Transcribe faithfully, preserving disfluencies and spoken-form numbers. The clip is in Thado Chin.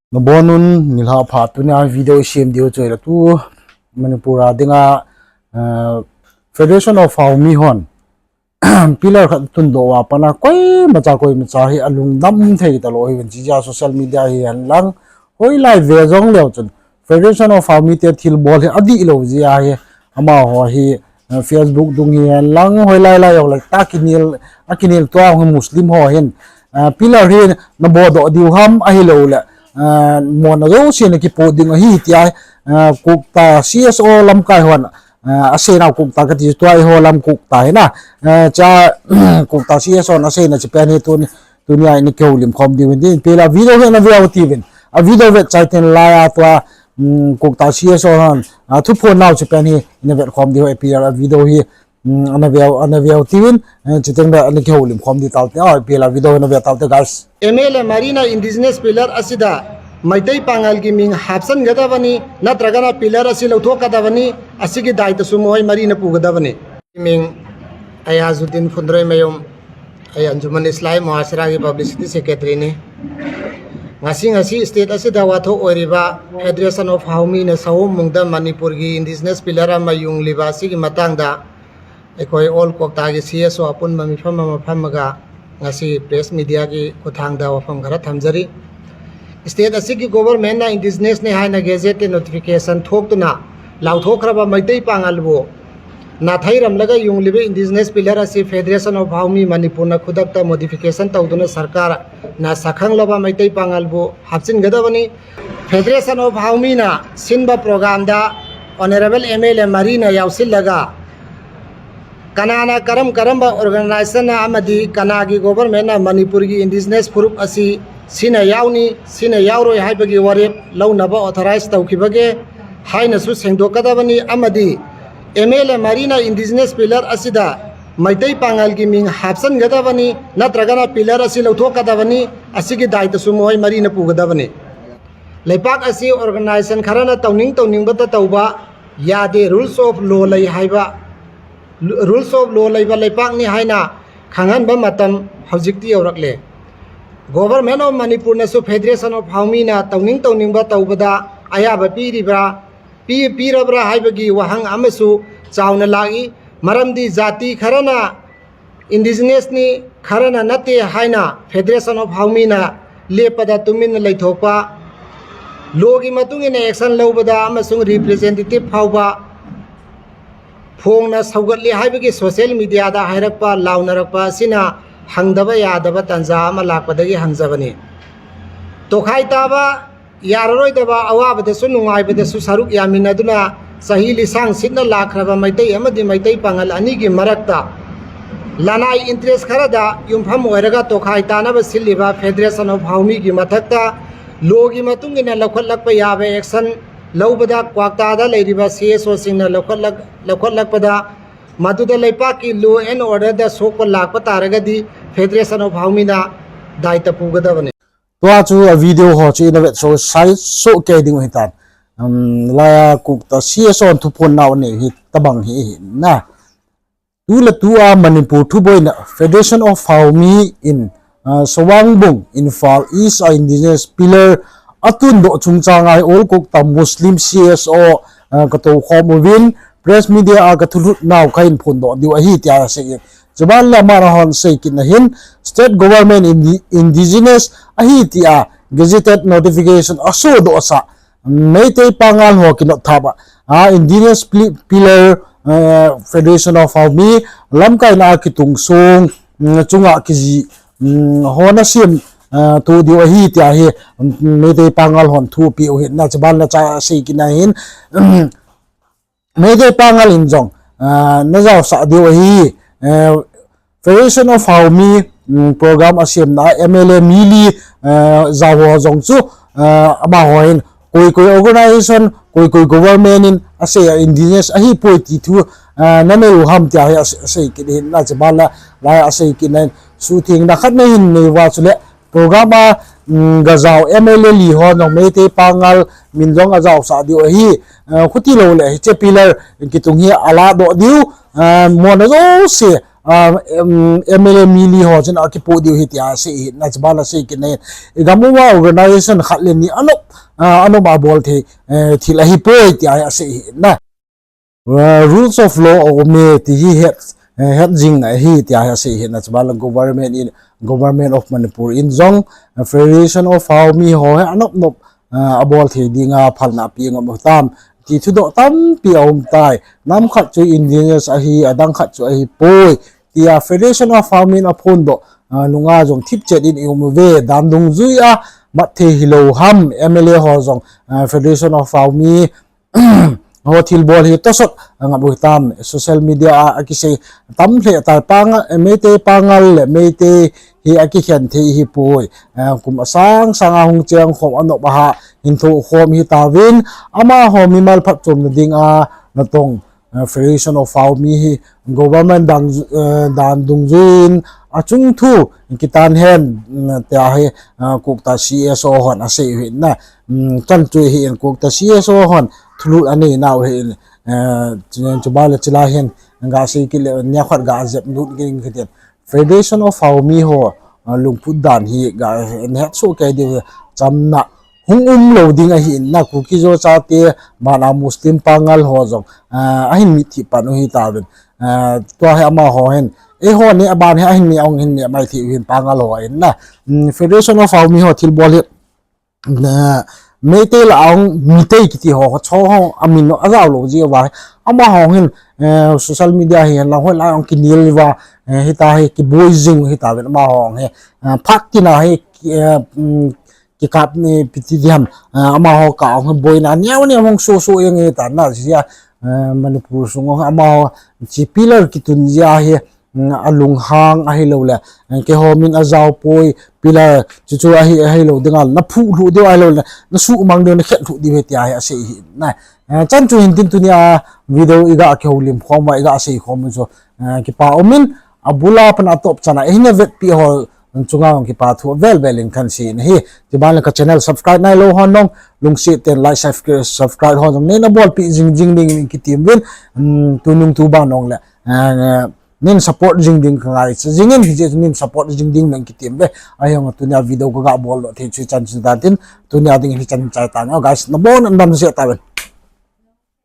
Nabonun nilhah pha. Tunia video isem diu chu ahile tu Manipur a dinga, eh, Federation of Haomi hon pillar khat tundoh uva pat a koimacha koimacha hi alungdam thei talou ahiuvin, chujeh a social media hi henlang, hoilai ve jong leu chun Federation of Haomi te thilbol hi adihlou jeh a hi, amaho hi, eh, Facebook dung hi henlang, hoilai lai jong le ta kinel, akinel tua hi Muslim ho hin, eh, pillar hi nabodoh diu ham ahilouleh, eh, mona jouse nakipoh ding ahi tia, eh, Kukta C S O lamkai hon, eh, aseinau Kukta kati tua eiho lam Kukta hina, eh, cha, Kukta C S O hon aseina chu pen hi tuni, tunia ina kihoulim khom diuvin tin, pela video hi naveu tiuvin. A video vet chai tin laiya tua, um, Kukta C S O hon, ah, thuphon nau chu pen hi ina vet khom diu, pela video hi, um, anaveu, anaveu tiuvin, eh, chuteng le ana kihoulim khom diu taute, ah, pela video hi naveu taute, guys. M L A marina indigenous pillar ꯑꯁꯤꯗ ꯃꯩꯇꯩ ꯄꯥꯉꯜꯒꯤ ꯃꯤꯡ ꯍꯥꯞꯆꯤꯟꯒꯗꯕꯅꯤ, ꯅꯠꯇ꯭ꯔꯒꯅ pillar ꯑꯁꯤ ꯂꯧꯊꯣꯛꯀꯗꯕꯅꯤ꯫ ꯑꯁꯤꯒꯤ ꯗꯥꯏꯇꯁꯨ ꯃꯈꯣꯏ ꯃꯔꯤꯅ ꯄꯨꯒꯗꯕꯅꯤ꯫ ꯃꯤꯡ ꯑꯌꯥꯖꯨꯗꯤꯟ ꯐꯨꯟꯗ꯭ꯔꯩꯃꯌꯨꯝ, ꯑꯩ ꯑꯟꯖꯨꯃꯟ ꯏꯁꯂꯥꯍꯤ ꯃꯨꯍꯥꯁꯤꯔꯥꯒꯤ publicity secretaryꯅꯤ꯫ ꯉꯁꯤ, ꯉꯁꯤ state ꯑꯁꯤꯗ ꯋꯥꯊꯣꯛ ꯑꯣꯏꯔꯤꯕ Federation of Haomiꯅ ꯁꯑꯣꯝꯕꯨꯡꯗ ꯃꯅꯤꯄꯨꯔꯒꯤ indigenous pillar ꯑꯃ ꯌꯨꯡꯂꯤꯕ ꯑꯁꯤꯒꯤ ꯃꯇꯥꯡꯗ ꯑꯩꯈꯣꯏ all ꯀ꯭ꯋꯥꯛꯇꯥꯒꯤ C S O ꯑꯄꯨꯟꯕ ꯃꯤꯐꯝ ꯑꯃ ꯐꯝꯃꯒ ꯉꯁꯤ press mediaꯒꯤ ꯈꯨꯠꯊꯥꯡꯗ ꯋꯥꯐꯝ ꯈꯔ ꯊꯝꯖꯔꯤ꯫ State ꯑꯁꯤꯒꯤ governmentꯅ indigenousꯅꯤ ꯍꯥꯏꯅ gazetteꯀꯤ notification ꯊꯣꯛꯇꯨꯅ ꯂꯥꯎꯊꯣꯛꯈ꯭ꯔꯕ ꯃꯩꯇꯩ ꯄꯥꯉꯜꯕꯨ ꯅꯥꯊꯩꯔꯝꯂꯒ ꯌꯨꯡꯂꯤꯕ indigenous pillar ꯑꯁꯤ Federation of Haomi ꯃꯅꯤꯄꯨꯔꯅ ꯈꯨꯗꯛꯇ modification ꯇꯧꯗꯨꯅ ꯁꯔꯀꯥꯔꯅ ꯁꯛꯈꯪꯂꯕ ꯃꯩꯇꯩ ꯄꯥꯉꯜꯕꯨ ꯍꯥꯞꯆꯤꯟꯒꯗꯕꯅꯤ꯫ Federation of Haomiꯅ ꯁꯤꯟꯕ programꯗ honourable M L A ꯃꯔꯤꯅ ꯌꯥꯎꯁꯤꯜꯂꯒ ꯀꯅꯥꯅ ꯀꯔꯝ ꯀꯔꯝꯕ organisationꯅ ꯑꯃꯗꯤ ꯀꯅꯥꯒꯤ governmentꯅ ꯃꯅꯤꯄꯨꯔꯒꯤ indigenous ꯐꯨꯔꯨꯞ ꯑꯁꯤ ꯁꯤꯅ ꯌꯥꯎꯅꯤ, ꯁꯤꯅ ꯌꯥꯎꯔꯣꯏ ꯍꯥꯏꯕꯒꯤ ꯋꯥꯔꯦꯞ ꯂꯧꯅꯕ authorize ꯇꯧꯈꯤꯕꯒꯦ ꯍꯥꯏꯅꯁꯨ ꯁꯦꯡꯗꯣꯛꯀꯗꯕꯅꯤ ꯑꯃꯗꯤ M L A ꯃꯔꯤꯅ indigenous pillar ꯑꯁꯤꯗ ꯃꯩꯇꯩ ꯄꯥꯉꯜꯒꯤ ꯃꯤꯡ ꯍꯥꯞꯆꯤꯟꯒꯗꯕꯅꯤ ꯅꯠꯇ꯭ꯔꯒꯅ pillar ꯑꯁꯤ ꯂꯧꯊꯣꯛꯀꯗꯕꯅꯤ, ꯑꯁꯤꯒꯤ ꯗꯥꯏꯇꯁꯨ ꯃꯈꯣꯏ ꯃꯔꯤꯅ ꯄꯨꯒꯗꯕꯅꯤ꯫ ꯂꯩꯄꯥꯛ ꯑꯁꯤ organisation ꯈꯔꯅ ꯇꯧꯅꯤꯡ ꯇꯧꯅꯤꯡꯕꯇ ꯇꯧꯕ ꯌꯥꯗꯦ, rules of law ꯂꯩ ꯍꯥꯏꯕ, rules of law ꯂꯩꯕ ꯂꯩꯄꯥꯛꯅꯤ ꯍꯥꯏꯅ ꯈꯪꯍꯟꯕ ꯃꯇꯝ ꯍꯧꯖꯤꯛꯇꯤ ꯌꯧꯔꯛꯂꯦ꯫ Government of ꯃꯅꯤꯄꯨꯔꯅꯁꯨ Federation of ꯍꯥꯎꯃꯤꯅ ꯇꯧꯅꯤꯡ ꯇꯧꯅꯤꯡꯕ ꯇꯧꯕꯗ ꯑꯌꯥꯕ ꯄꯤꯔꯤꯕ꯭ꯔꯥ, ꯄꯤ-, ꯄꯤꯔꯕ꯭ꯔꯥ ꯍꯥꯏꯕꯒꯤ ꯋꯥꯍꯪ ꯑꯃꯁꯨ ꯆꯥꯎꯅ ꯂꯥꯛꯏ꯫ ꯃꯔꯝꯗꯤ ꯖꯥꯇꯤ ꯈꯔꯅ indigenousꯅꯤ, ꯈꯔꯅ ꯅꯠꯇꯦ ꯍꯥꯏꯅ Federation of ꯍꯥꯎꯃꯤꯅ ꯂꯦꯞꯄꯗ ꯇꯨꯃꯤꯟꯅ ꯂꯩꯊꯣꯛꯄ, lawꯒꯤ ꯃꯇꯨꯡ ꯏꯟꯅ action ꯂꯧꯕꯗ ꯑꯃꯁꯨꯡ representative ꯐꯥꯎꯕ ꯐꯣꯡꯅ ꯁꯧꯒꯠꯂꯤ ꯍꯥꯏꯕꯒꯤ social mediaꯗ ꯍꯥꯏꯔꯛꯄ, ꯂꯥꯎꯅꯔꯛꯄ ꯑꯁꯤꯅ ꯍꯪꯗꯕ ꯌꯥꯗꯕ ꯇꯥꯟꯖꯥ ꯑꯃ ꯂꯥꯛꯄꯗꯒꯤ ꯍꯪꯖꯕꯅꯤ꯫ ꯇꯣꯈꯥꯏ ꯇꯥꯕ ꯌꯥꯔꯔꯣꯏꯗꯕ ꯑꯋꯥꯕꯗꯁꯨ ꯅꯨꯡꯉꯥꯏꯕꯗꯁꯨ ꯁꯔꯨꯛ ꯌꯥꯃꯤꯟꯅꯗꯨꯅ ꯆꯍꯤ ꯂꯤꯁꯥꯡ ꯁꯤꯠꯅ ꯂꯥꯛꯈ꯭ꯔꯕ ꯃꯩꯇꯩ ꯑꯃꯗꯤ ꯃꯩꯇꯩ ꯄꯥꯉꯜ ꯑꯅꯤꯒꯤ ꯃꯔꯛꯇ ꯂꯅꯥꯏ interest ꯈꯔꯗ ꯌꯨꯝꯐꯝ ꯑꯣꯏꯔꯒ ꯇꯣꯈꯥꯏ ꯇꯥꯅꯕ ꯁꯤꯜꯂꯤꯕ Federation of ꯍꯥꯎꯃꯤꯒꯤ ꯃꯊꯛꯇ lawꯒꯤ ꯃꯇꯨꯡ ꯏꯟꯅ ꯂꯧꯈꯠꯂꯛꯄ ꯌꯥꯕ action ꯂꯧꯕꯗ ꯀ꯭ꯋꯥꯛꯇꯥꯗ ꯂꯩꯔꯤꯕ C S Oꯁꯤꯡꯅ ꯂꯧꯈꯠꯂꯛ-, ꯂꯧꯈꯠꯂꯛꯄꯗ ꯃꯗꯨꯗ ꯂꯩꯄꯥꯛꯀꯤ law and orderꯗ ꯁꯣꯛꯄ ꯂꯥꯛꯄ ꯇꯥꯔꯒꯗꯤ Federation of ꯍꯥꯎꯃꯤꯅ ꯗꯥꯏꯇ ꯄꯨꯒꯗꯕꯅꯤ꯫ Tua chu a video ho chu ina vetsoh sai soh kei ding u hitan. Um, laiya Kukta C S O thuphon nau nei hi tabang hi hi na. Tule tua Manipur thuboina Federation of Haomi in, uh, Sawangbung, Imphal East a indigenous pillar atundoh chungchang a hi All Kukta Muslim C S O, uh, katoukhom uvin press media a kathulhut nau kahin phondoh diu ahi tia asei. Chuban le amahon asei kitna hin state government indi-, indigenous ahi tia gazetted notification asodoh sah Meitei Pangal ho kinot thap a, a, indigenous pli-, pillar, eh, Federation of Haomi lamkaina a kitungsung, mm, chunga kiji, mm, hon asem, eh, to diu ahi tia hi, mm, Meitei Pangal hon thupeh u hi na chuban le cha asei kitna hin, mm, Meitei Pangal in jong, ah, najaosah diu ahi, eh, Federation of Haomi, mm, program asemna M L A mi li, eh, jaoho jong chu, eh, amaho hin koi koi organization, koi koi government in asei a indigenous ahipoi ti thu, eh, nanei u ham tia hi ase-, asei kit hin na chuban la, la asei kitna in suthengna khat nahin nei uva chule, program a, mm, gajao M L A li ho jong Meitei Pangal min jong ajaosah diu ahi, eh, khuti lou le hiche pillar kitung hi aladoh diu, eh, mona jouse, M L A mi li ho chun akipoh diu ahi tia asei ahi na, chuban asei kit na. Igam uva organization khat le ni anop, anop a bol thei thil ahipoi tia asei ahi na. Rules of law aume ti hi het jing na ahi tia asei ahi na, chuban le government in, Government of Manipur in jong Federation of Hao mi ho hi anop nop abol thei dinga phalna ape ngam u hitam ti thudoh tampi aum tai. Nam khat chu indigenous ahi, adang khat chu ahipoi tia Federation of Hao mi in aphondoh nunga jong thipchet in i um uve. Dan dungjuia mat thei hilou ham, M L A ho jong Federation of Hao mi ho thilbol hi tosot ngap u hitam. Social media a akisei tam lheh tai, Meitei Pangal le Meitei hi akikhen thei ahipoi. Kum asang sanga hung cheng khom anop a ha hin thoh khom hitauvin, amaho mimal phatchomna dinga natong Federation of Hao mi hi government dan dungjuiin achung thu kitan hen tia hi Kukta C S O hon asei u ahi na. Chan chu hi in Kukta C S O hon thulut anei nau ahi in, chuban le chulai hin gasei kit le nia khat gajep lut ding kitin. Federation of Hao mi ho lungput dan hi gahetsoh kei diu, chamna hung umlou ding ahi in na. Kuki-Zo chate, bana Muslim Pangal ho jong ahin mitthip pan u hitauvin, tua hi amaho hin, eiho neh ban hi ahin neh, ahung hin neh mai thei u hin Pangal ho in na. Federation of Hao mi ho thilbol hi Meitei lah a hung, Meitei kiti ho, cho ho amin ajaolou jeh uva hi, amaho hin social media hi lang hoi lah a hung kinel uva, hitia hi kiboi jing u hitauvin, amaho hi phat tina hi kikap ni piti diham, amaho kah hung boina neo neo hung soso jeng hitan na, jeh a Manipur sung amaho chi pillar kitun jeh a hi alunghang ahiloule keiho min ajaopoi, pillar chuchu ahi, ahilou dinga naphuh lhuh diu ahiloule nasuhmang diu, nakhet lhuh diu ahi tia hi asei ahi na. Chan chu hintin tunia video iga kihoulim khom uva, iga sei khom u chu kipa umin, abula pat a atop chana eina vetpeh ho chunga jong kipa thu avel vel in kahin sei in ahi. Chuban le ka channel subscribe nailou hon jong lungset tah in like, subscribe ho jong neina bolpeh jing jing dingin kitem uvin, tunung tuban jongle neina support jing ding kangaicha jingin, hijeh chun neina support jing ding jong kitem uve. Ahijong a tunia video kaga boldoh thei chu hichan chu tantin, tunia dingin hichan chai tange guys, nabon un damsel tauvin.